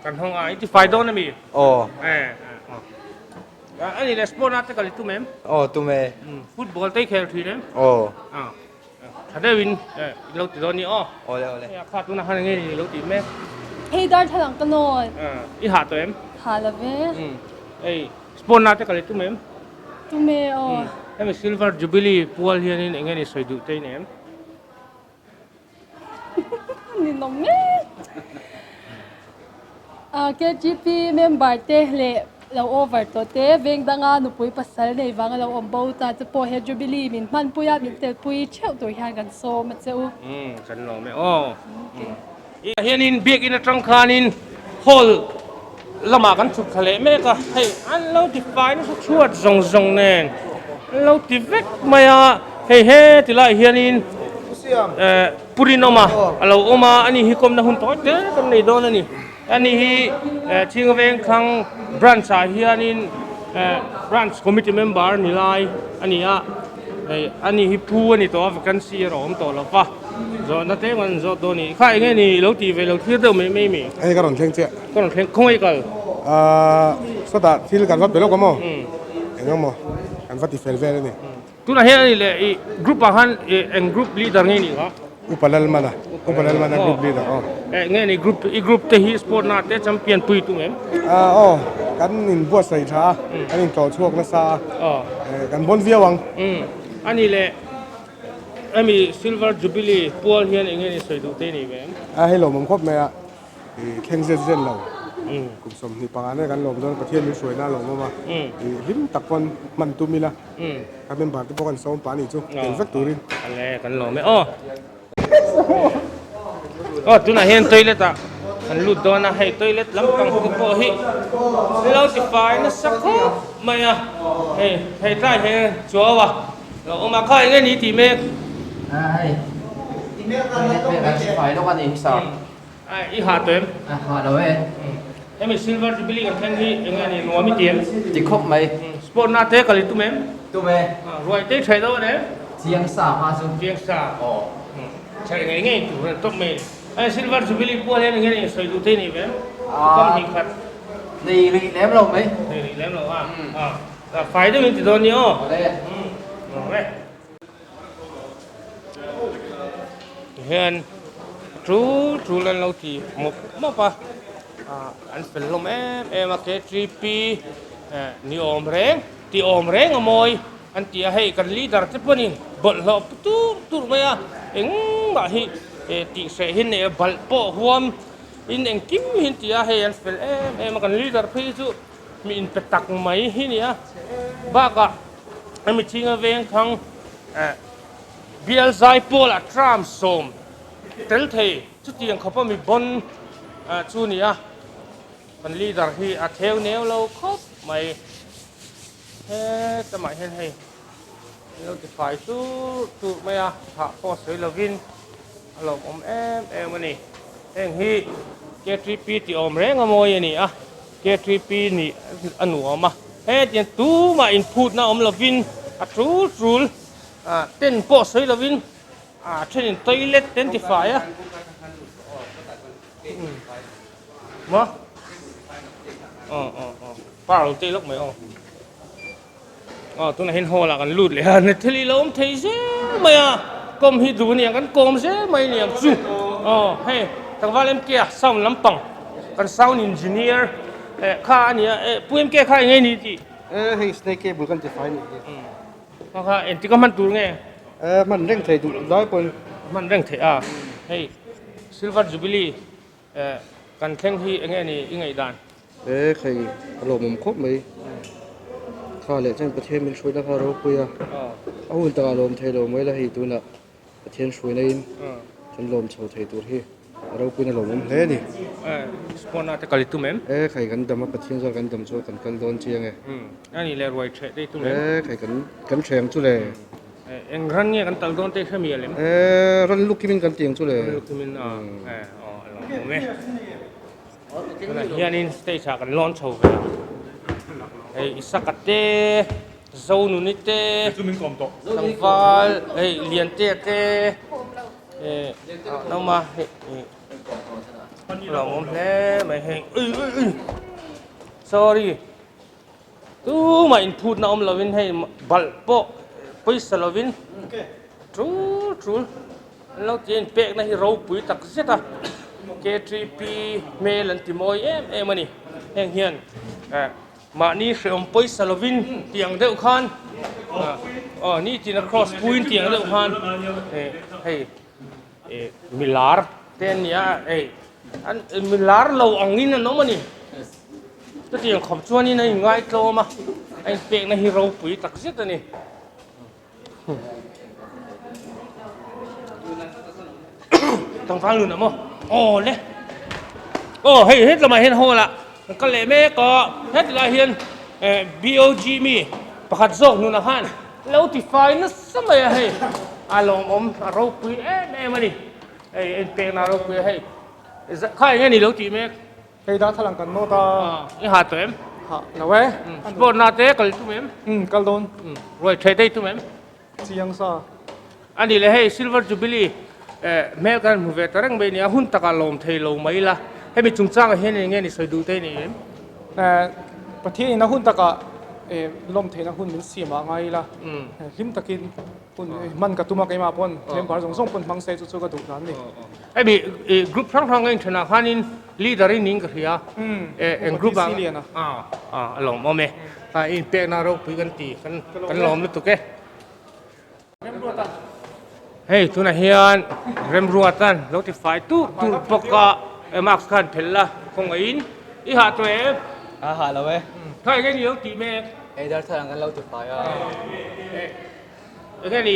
Kan hawng a i ti fai dawn ami? Aw. Ani leh sport a te kal i tum em? Aw tum e. Football te i khel thin em? Aw. Tha deuhin i lo ti dawn ni aw. Awle awle. Kha tuna khan enge i lo tih mek? Hei darthlalang ka nawn. I hah tawh em? Hah lo ve. Hei sport na te kal i tum em? Tum e aw. Hemi Silver Jubilee pual hianin enge ni sawi duh te in em? Ni nawm mek. KGP member te leh lo over tawh te veng danga nupui pasal nei vanga lo awm bo ta te pawh he Jubilee min hmanpui a min telpui theuh tur hian kan sawm a che u. Umm kan lawm e aw. Tah hianin biakin atang khanin hall lamah kan chhuk thla leh mek a, hei an lo ti fai nasa chhuat zawng zawng nen an lo ti vek mai a, hei he ti lai hianin eh purin awm a a lo awm a, ani hi kawmna hun tawh te kan nei dawn a ni, ani hi eh Chhinga Vengthlang branch ah hianin eh branch committee member ni lai a ni a. Hei ani hi phu a ni tawh a vacancy erawh awm tawh lo va zawhna tlem an zawt dawn a ni kha enge ni ilo tih ve lo thlir deuh mai mai mi. Hei ka rawn thleng chiah. Ka rawn thleng khawngaih kal. Ahh sawtah thil kan va pe lawk a maw eng emaw kan va ti fel vel a ni. Tunah hian ani leh i group ah khan eng group leader nge ni kha? Upa Lalmana Upa Lalmana group leader aw. Nge ni group i group te hi sport na te champion pui tum em? Ah aw kan in buatsaih tha a kan in tlawh chhuak nasa a kan bawn viau ang. Ani leh hemi Silver Jubilee pual hian enge ni sawi duh te ni ve em? A hei lawmawm khawp mai a. I thleng zet zet lo. Kum 25 nen kan lawm dawn a, Pathian min hruaina a lawmawm a, i hlim tak pawn hman tum ila, ka member te pawh kan sawm pah a nih chu, tel vek turin. Ale, kan lawm e aw. Aw, tunah hian toilet ah kan lut dawn a, hei toilet lampang te pawh hi lo ti fai nasa khawp mai a, hei hei tlai hian chuau a lo awm a, kha enge ni tih mek? Hei, toilet vel kan hre fai lawk a ni sir. I hah tawh em? A hah lo e. Hemi Silver Jubilee kan thleng hi eng nge ni nuam i ti em? Ti khawp mai. Sport na te kal i tum em? Tum e. Ruai te thaih deuh an em? Chiang sa hma chu. Chiang sa. Aw. Thaih ngei ngei tur an tawp mai. Hei Silver Jubilee pual hian eng nge ni sawi duh thei ni ve em? Kam hnih khat. Nei rih lem lo mai. Nei rih lem lo a. A fai deuhin ti dawn ni aw. Awle. Awle. Tihian tul tul an lo ti mawp mawp a ah an fel hlawm em em a ktp eh ni awm reng ti awm reng a mawi an ti a hei kan leader te pawhin bawlhhlawh tur tur mai a engmah hi eh tih hreh hi nei a balh pawh huam in engkim hi an ti a hei an fel em em a kan leader phei chu mi inpe tak mai hi a ni a bakah. Hemi thinga veng thang bial zai pawlah tram sawm tel thei chutiang khawpa mi bawn chu a ni a, kan leader hi a theu neu lo khawp mai. Hetamah hian hei an lo ti fai tur tur mai a, thah pawh sawi lovin a lawmawm em em a ni. Heng hi KTP tih awm reng a mawi a ni a. KTP nih a nuam a, hetiang tumah inphutna awm lovin a tul tul ten pawh sawi lovin a thenin toilet te an ti fai a. Maw? Aw aw aw par lo tei lawk mai aw. Aw tunah hian hall ah kan lut leh a, Netheli lo awm thei zel mai a, kawm hi duh aniang kan kawm zel mai aniang chu aw hei tlangval MK a sound lampang kan sound engineer eh kha a nia eh pu MK kha eng nge ni tih Eh hei snake cable kan ti fai nih hi. Kha kha engtik a hman tur nge? Eh hman reng thei duh lai pawn. Hman reng theih a, hei silver jubilee Eh kan thleng hi enge ni i ngaihdan? Eh khai a lawmawm khawp mai. Kha leh chuan Pathian min hruaina kha ropui a, a hun takah lawm thei lo mai la hei tunah Pathian hruaina in kan lawm chho thei tur hi a ropuiin a lawmawm hle a ni. Eh spawn a te kal i tum em? Eh khai kan dam a Pathian zawk kan dam chu kan kal dawn chiang e. A nih leh ruai ṭheh te i tum em? Eh khai kan kan ṭheng chu le. Eng ran nge kan tal dawn te hre mial em? Eh, ran lu kimin kan tiang chu le. Ran lu kimin a, eh, aw, a lo awm e. Tunah hianin stage ah kan lawn chho ve a. Hei Isaka te Zonuni te tlangval hei Liantea te eh an awm a hei lawmawm hle mai hei ui ui ui sorry tumah inphutna awm lovin hei balh pawh pawisa lovin tul tul an lo ti a inpekna hi ropui tak zet a K3P hmel an ti mawi em em a ni heng hian eh mahni hrehawm pawisa lovin tiang deuh khan aw nitin a cross puiin tiang deuh khan eh hei eh milar te an ni a hei an milar lo angin an awm a ni chutiang khawp chuanin a inngai tlawm a a inpekna hi ropui tak zet a ni. Tlangval nun a maw? Aw le. Aw hei het lamah hian hall ah kan kal leh mek a, heti lai hian eh BOG mi pakhat zawk nunah khan lo ti fai nasa mai a hei a lawmawm a ropui em em a ni. Hei enpekna a ropui a hei kha eng nge ni lo tih mek? Hei dah thalang kan nawt a. I ha tawh em? Ha lo e. Sport na te kal tum em? Um kal dawn. Ruai theh daih tum em? Chiang sa. A nih leh hei Silver Jubilee hmel kan hmu ve ta reng mai nia hun takah lawm thei lo mai ila hemi chungchangah hian eng nge ni sawi duh te ni em? Pathian in a hun takah lawm theihna hun min siam ah ngai ila hlim takin Hun hman ka tum a keimah pawn member zawng zawng pawn hmang se chu chu ka duh dan a ni. Hemi group hrang hrang a inthenah khanin leader i ning ka hria eng group ah a lawmawm e i inpekna ropui kan ti kan lawm lutuk e. Hei tunah hian Remruatan lo ti fai tur tur bawk a mask khan phelh la khawngaihin i hah tawh em? A hah lo e. Kha enge ni lo tih mek? Hei darthlalang kan lo ti fai a. Enge ni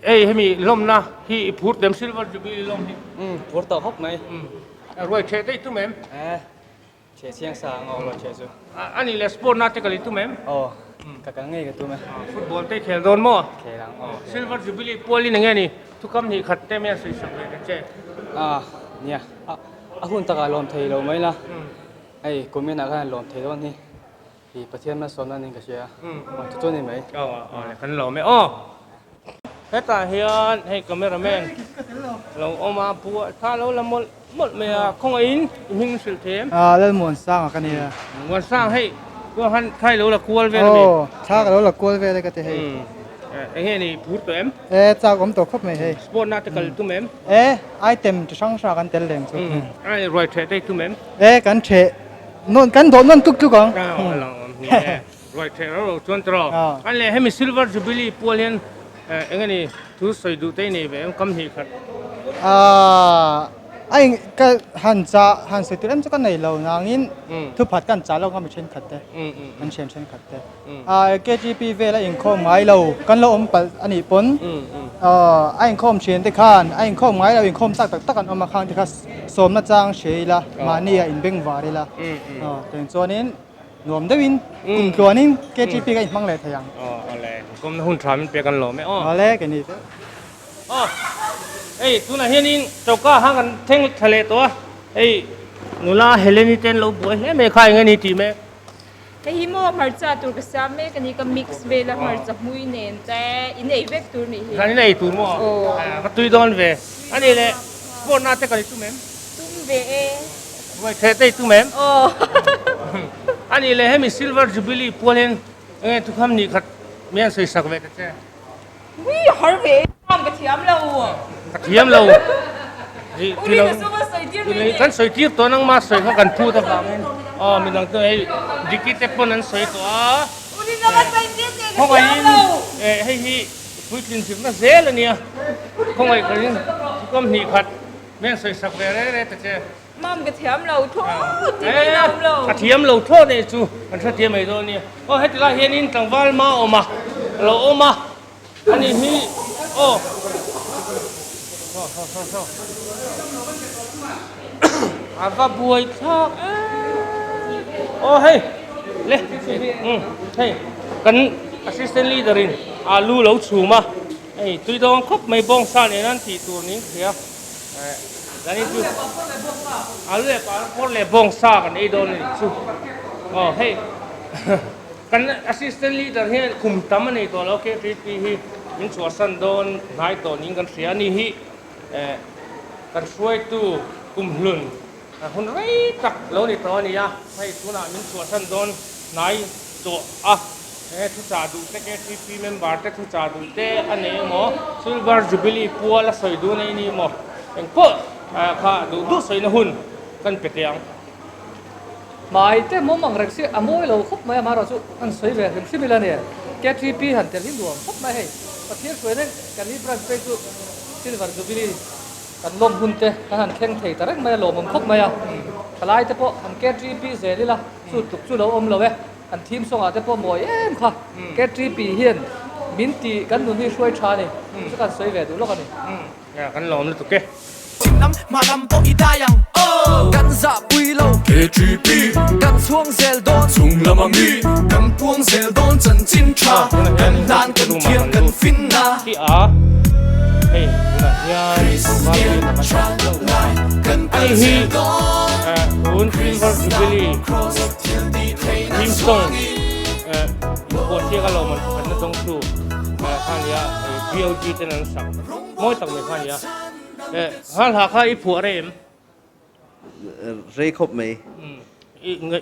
hei hemi lawmna hi i phur tem silver jubilee lawm hi. Umm phur tawh khawp mai. Umm ruai theh daih tum em? Eh theh chiang sa ang aw ruai theh chu. A nih leh sport na te kal i tum em? Aw ka kal ngei ka tum e. Football te i khel dawn maw? Khel ang aw. Silver jubilee pualin enge ni thukam hnih khat te mai a sawi sak ve ta che. Ah nia a hun takah lawm thei lo mai la hei kumin ah khan lawm thei dawn hi. I Pathian malsawmna niin ka hria. Aw chu chu a ni mai. Aw aw le kan lawm e aw. Hetah hian hei camera man lo awm a buai tha lo la mawlh mawlh mai a khawngaihin i hming hrilh thei em? Ah Lalmuansanga ka nia. Muansang hei chuan khan thla i lo la kual vel a mi? Aw thla ka lo la kual vel e ka ti hei. Eng nge ni phur tawh em? E chak awm tawh khawp mai hei. Sport na te kal tum em? E item chi hrang hrang kan tel lem chu. Ai ruai theh te i tum em? E kan theh Nawn kan dawh nawn tluk tluk ang. Ruai theh ro ro chuan tawh. An leh hemi Silver Jubilee pual hian eng nge ni thu sawi duh te i nei ve em kam hnih khat. A eng ka han chah han sawi tur em chu ka nei lo nangin thuphat ka han chah lo kha mi thenkhat te an thian thenkhat te. KTP vel a inkhawm ngai lo kan lo awm palh a nih pawn a inkhawm thian te khan a inkhawm ngai lo inkhawm chak tak tak an awm a khang te kha sawmna chang hria ila mahni ah inbeng var ila tiang chuanin nuam deuhin kum tluanin KTP ka inhmang leh thei ang. Aw awle kawmna hun tha min pek an lawm e aw. Awle ke ni te. Aw hei tunah hianin choka hang kan thleng thla leh tawh a hei nula Heleni te an lo buai hle mai kha eng nge ni tih mek. Hei hi maw hmarcha tur ka siam mek a ni, ka mix vel a hmarcha hmui nen te in ei vek tur nih hi. Zan in ei tur maw? Aw. Ka tui dawn ve. A nih leh sport na te kal i tum em? Tum ve e. Ruai theh te i tum em? Aw. A nih leh hemi Silver Jubilee pual hian enge thukham nih khat mi an sawi sak ve ta che? Ui har ve e ka thiam lo. Ka thiam lo. Uri na suma sawi tir mai ne. Kan sawi tir tawh nangma sawi kha kan phut avangin aw midang chu hei Diki te pawn an sawi tawh a. Uri na ka sawi tir teh ka thiam lo. Hei hi puitlin zirna zel ania khawngaih ka ring thukam hnih khat men sawi sak ve re re ta che. Mam ka thiam lo thaw tih mai na awm lo. Ka thiam lo thaw nei chu kan hre thiam mai dawn nia. Aw heti lai hianin tlangval ma awm a, a lo awm a, ani hi aw a va buai thlak em aw hei le hei kan assistant leader in alu lo chhum a hei tui dawn khawp mai bawngsa nen an tih tur niin ka hria. Zanin chu alu leh papawr leh bawngsa kan ei dawn a nih chu. Aw hei Kan assistant leader hian kum tam a nei tawh lo KTP hi min chhuahsan dawn hnai tawh niin kan hria a ni hi kan hruaitu kumhlun hun rei tak lo ni tawh a ni a, hei tunah min chhuahsan dawn hnai tawh a, he thuchah duh te KTP member te thuchah duh te a nei emaw Silver Jubilee pual a sawi dun a ni emaw engpawh kha duh duh sawina hun kan pe teh ang. Hmai te mawm ang reng si a mawi lo khawp mai amaherawhchu an sawi ve hrim hrim ila nia KTP han tel hi nuam khawp mai hei Pathian hruai reng kan hi branch phei chu Silver Jubilee kan lawm hun te kan han thleng thei ta reng mai a lawmawm khawp mai a thalai te pawh han KTP zel ila chu tluk chu lo awm lo e an theme song ah te pawh mawi em kha KTP hian min ti kan nun hi hruai tha a ni chu kan sawi ve duh lawk a ni. Kan lawm lutuk e. Chhim lam hma lam pawh i dai ang oh. Kan zah pui lo KTP. Kan chhuang zel dawn chung lam a mi. Kan puang zel dawn chanchin tha. Kan hlan kan thiam kan fin na. Hi a hei tunah hian Kristian tha lai kan kal zel dawn. Tun Silver Jubilee theme song inpuahsiak a lawm an pakhatna dawng chu kha nia BOG ten an sak. Mawi tak mai kha a nia. Eh, hal ha kha i phuah rei em? Rei khawp mai. I nge,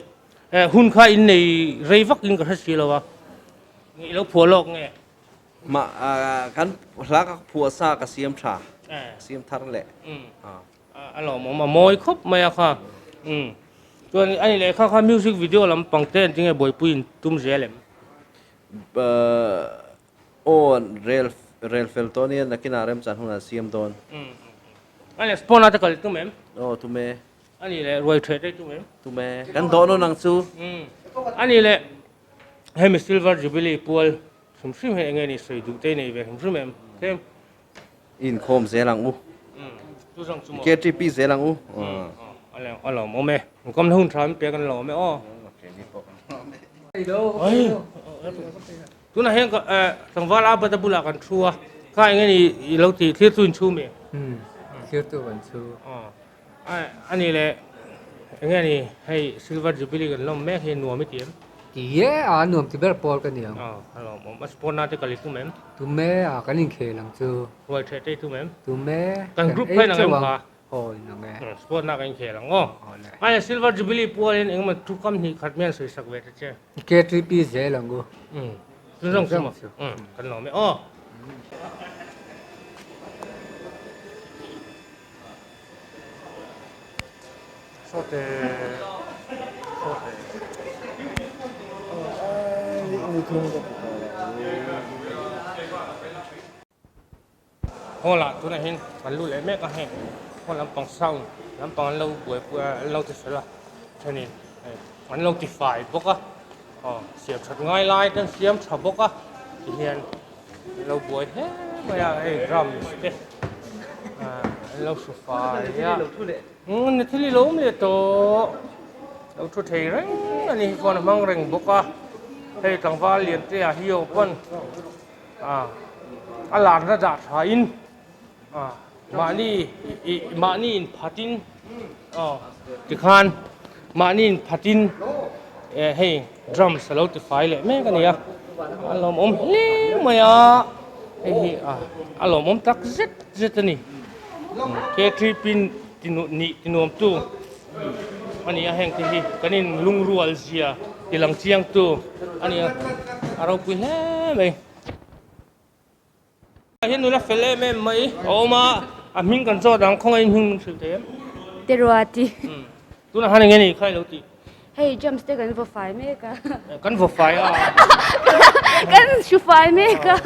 eh, hun kha in nei rei vak in ka hre si lo a. Nge i lo phuah lawk nge? Ma, kan hla ka phuah sa ka siam tha. Siam thar leh. A lawmawm a mawi khawp mai a kha. Umm. Chuan ani leh kha kha music video lampang te engtinge buaipui in tum zel em? Aw, rel rel fel tawh ania nakinah remchan hunah siam dawn. A leh spawn a te kal tum em? Aw, tum e. A nih leh ruai theh te tum em? Tum e. Kan dawh nawn ang chu. A nih leh hemi Silver Jubilee pual hrim hrim hi enge ni sawi duh te nei ve hrim hrim em? Tlem. I inkhawm zel ang u. Chu zawng chu maw? KTP zel ang u. A leh a lawmawm e. Inkawmna hun tha min pek an lawm e aw. Ai. Tunah hian ka tlangval a bata bulah kan thu a, kha eng nge ni i lo tih thlir tu in chhum e? Umm, thlir tu kan chhu. Aw, a nih leh eng nge ni hei Silver Jubilee kan lawm mek hi nuam i ti em? Ti e, a nuam ti ber pawl ka ni ang. Aw, a lawmawm. A sport na te kal i tum em? Tum e, a kan inkhel ang chu. Ruai theh te i tum em? Tum e, kan group kha in ang em kha? Aw in ang e. Sport na kan inkhel ang aw. Aia Silver Jubilee pualin engemaw thu kam hnih khat mian sawi sak ve ta che. KTP zel ang u. Umm chu zawng chu maw. Umm kan lawm e aw. Sawte sawte. Hall ah tunah hian kan lut leh mek a hei hall lampang sound lampang an lo buaipui a an lo ti fel a thenin hei an lo ti fai bawk a aw siam that ngai lai te an siam tha bawk a tihian an lo buai hle mai a hei drums te ah an lo hru fai a umm ni thil i lo awm leh tawh lo thu thei reng a ni phone a hmang reng bawk a hei tlangval lian te ah hi aw pawn. A larna dah tha in mahni mahni in phat in tikhan mahni in phat in hei drums a lo ti fai leh mek a ni a a lawmawm hle mai a hei hi a lawmawm tak zet zet a ni K3 pin nih tinuamtu a ni a heng te hi kan in lungrual zia ti lang chiang tu a ni a a ropui hle mai ah hian nula fel em em mai a awm a a hming kan zawt ang khawngaih in hming min hrilh thei em Teruati tunah khan eng nge ni kha i lo tih Hei jumps te kan vaw fai mek a kan vaw fai a kan hru fai mek a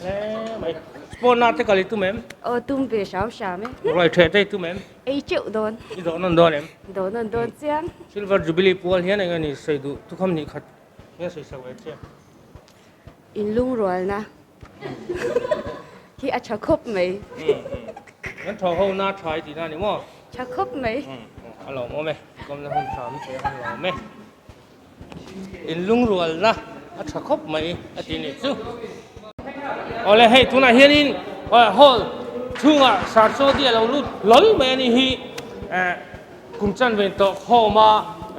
hle mai sport na te kal i tum em aw tum ve hram hram e ruai theh te i tum em Ei teuh dawn. I dawh nawn dawn em? Dawh nawn dawn chiang. Silver Jubilee pual hian eng nge ni sawi duh thukham nih khat hian sawi sak ve che. In lungrualna hi a tha khawp mai. Kan thaw ho na tha i tihna a ni maw? Tha khawp mai. A lawmawm e, kawmna hun tha min pe a, a lawm e. In lungrualna a tha khawp mai a ti nih chu. Awle hei tunah hianin hall chhungah Sarchawdi a lo lut hlawl mai a ni hi kum chanve tawh khawm a.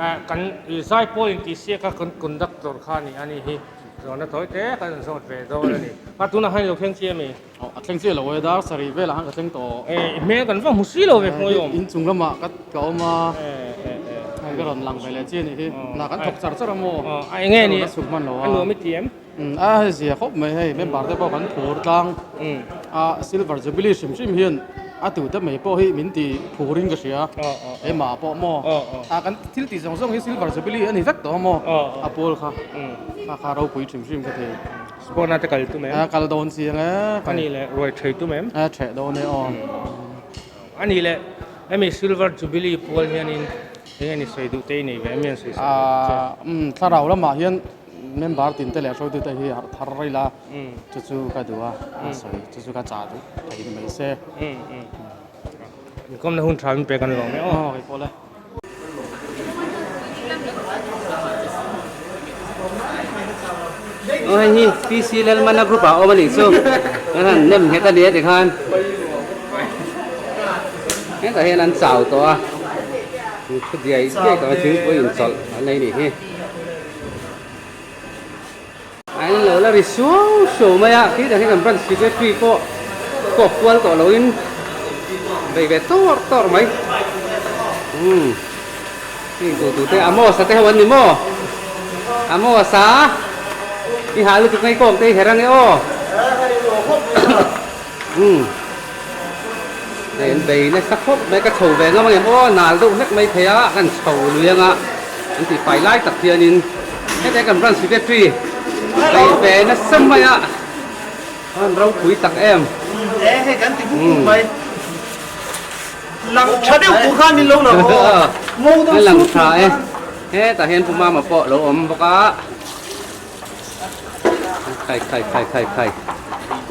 Kan zaipawl intihsiak a kan conductor kha a ni a ni hi. Zawhna tawi te kan rawn zawt ve dawn a ni. A tunah khan i lo thleng chiah ami? Aw a thleng chiah lo e, dar sarih velah khan ka thleng tawh. E i hmel kan va hmu si lo ve hmuai awm. Inchung lamah ka ka awm a, hei ka rawn lang ve leh chiah a nih hi. Hna kan thawk char char a maw? A enge ni? Ka rawn la chhuk hman lo a. A nuam i ti em? A hei zia khawp mai hei, member te pawh kan phur tlang a, Silver Jubilee hrim hrim hian a tute mai pawh hi min ti phurin ka hria, keimah pawh maw? A kan thil tih zawng zawng hi Silver Jubilee a ni vek tawh a maw? A pawl kha kha kha ropui hrim hrim ka thei. Sport na te kal tum em? A kal dawn chiang e. A nih leh ruai thei tum em? A theh dawn e aw. A nih leh hemi Silver Jubilee pual hianin eng nge ni sawi duh te i nei ve em? Mi an sawi sak ve che. Umm thlarau lamah hian member tin te leh hruaitute hi harh thar rei la chu chu ka duh a, a sawi chu chu ka chah duh thei ni mai se. Inkawmna hun tha min pek an lawm e aw. Aw keipawh le. Aw hei hi PC Lalmana group ah awm a nih chu kan han nem nghet a ni a tikhan hetah hian an chau tawh a thu diai diai tawh a thingpui inchawlh an nei nih hi a en lo la ri suau suau mai a khi tah hian kan branch secretary pawh kawp kual tawh lo in bei ve tawr tawr mai umm heng tu tu te Amos a te ho an ni maw Amos a i hah lutuk ngai kawk te i her ange aw umm hei an bei nasa khawp mai ka chho ve ngam angem aw nal deuh hlek mai thei a kan chho lui anga an tih fai lai tak hianin heta kan branch secretary bei ve nasa mai a an ropui tak em e hei kan ti buk buk mai lang tha deuh tur khan min lo lang aw mo deuh lang tha e hetah hian pu mama pawh lo awm bawk a. Khai khai khai khai khai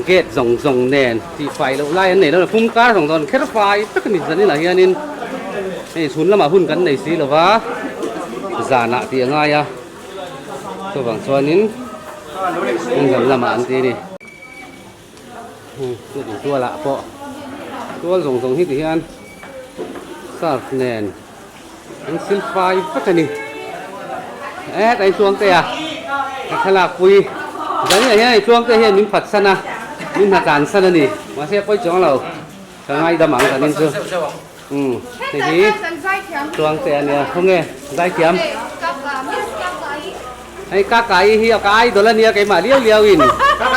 gate zawng zawng nen tih fai loh lai an nei lo phum kar zawng zawng kher fai tak a ni zanin ah hianin hei chhun lamah hun kan nei si lova zanah tih a ngai a chuvang chuanin zan lamah an ti a ni. Heng tual ah pawh tual zawng zawng hi ti hian surf nen an sil fai vek a ni e hetah hian tluang te a ka thlalak pui zan inah hian hei tluang te hian min phat san a min hna tlan san a ni mahse a pawi chuang lo ka ngaidam ang zanin chu umm hei hi tluang te a nia khawnge zaithiam. Hei Kakai hi ka idol a nia keimah liau liau in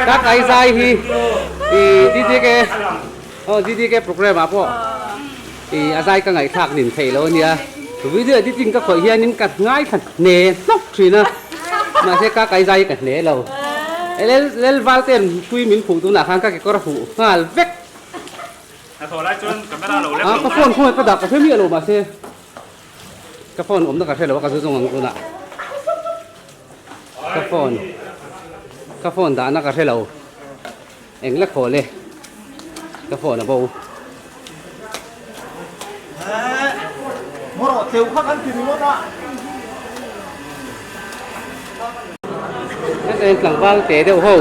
Kakai zai hi i DDK aw DDK program ah pawh i a zai ka ngaihthlak nin theih lo a nia video editing ka khawih hian in ka ngaithla hne hlawk thin a mahse Kakai zai hi ka hne lo Lel val ten hlui min phuh tunah khan ka kekawr a huh nghal vek a ka phone khawngaih ka dah ka hre miah lo mahse. Ka phone awmna ka hre lo a ka zu zawng ang tunah ka phone ka phone dahna ka hre lo eng la khawl e ka phone a bo. Heta hian tlangval te deuh ho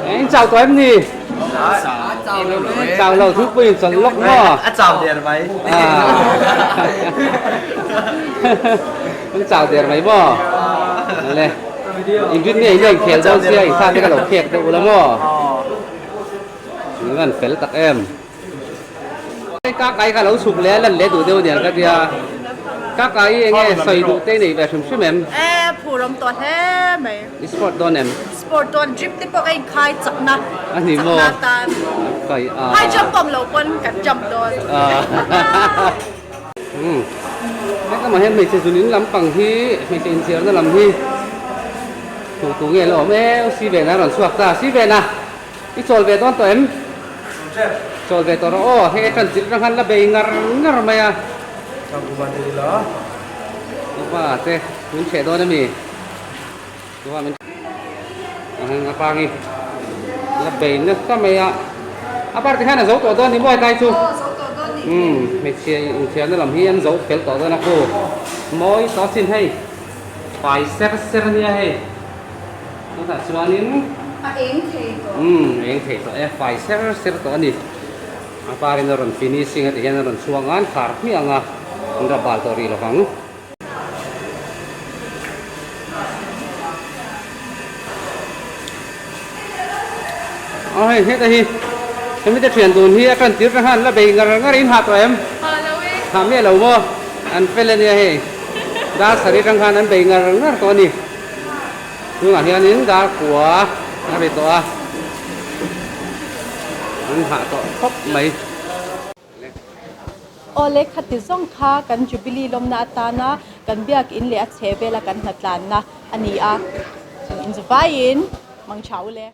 in chau tawh em ni? Chau lo thupui in chawlh lawk maw? A chau der mai. In chau der mai maw? Le in rin nge in la inkhel dawn sia in thla te ka lo khek deuh ula maw? In van fel tak em. Ka kai ka lo chhuk leh a lan leh duh deuh aniang ka tia. Ka kai eng nge sawi duh te nei ve hrim hrim em? E phur awm tawh hle mai. I sport dawn em? Sport dawn gym te pawh ka inkhai chakna. A ni maw? Chakna tan. Kai a. High jump awm lo pawn kan jump dawn. Umm. Hetlama hian hmeichhe zun in lampang hi hmeichhe inchhiarna lam hi tu tu nge la awm e si vena a rawn chhuak ta si vena. I chawl ve dawn tawh em? Chawl ve tawh rawh aw, hei atang zir rang han la bei ngar ngar mai a. Upa te min hreh dawn ami? Upa min hreh a pangi la bei nasa mai a. A par ti khan a zo tawh dawn ni maw hetlai chu? Umm hmeichhia inthiarna lam hi an zo fel tawh dawn a khu. Mawi tawh sin hei. Fai ser ser ania hei. Tunah chuanin A eng thei tawh. Umm eng thei tawh e, fai ser ser tawh a ni. A parin a rawn finishing a ti hian a rawn chhuang an khar hmiah ang a, an ra bal tawh rih lovang. Aw hei heta hi hemi te thian dun hi a tan tir ka han la bei ngar ngar in hah tawh em? Hah lo e. Hah miah lo maw? An fel ania hei. Dar sarih atang khan an bei ngar ngar tawh a ni. Tunah hianin dar kua a ri tawh a, an hah tawh khawp mai. Aw le, khati zawng kha kan Jubilee lawmna atana kan biakin leh a chhehvela kan hnatlanna a ni a, inzuvaiin mang tha u le.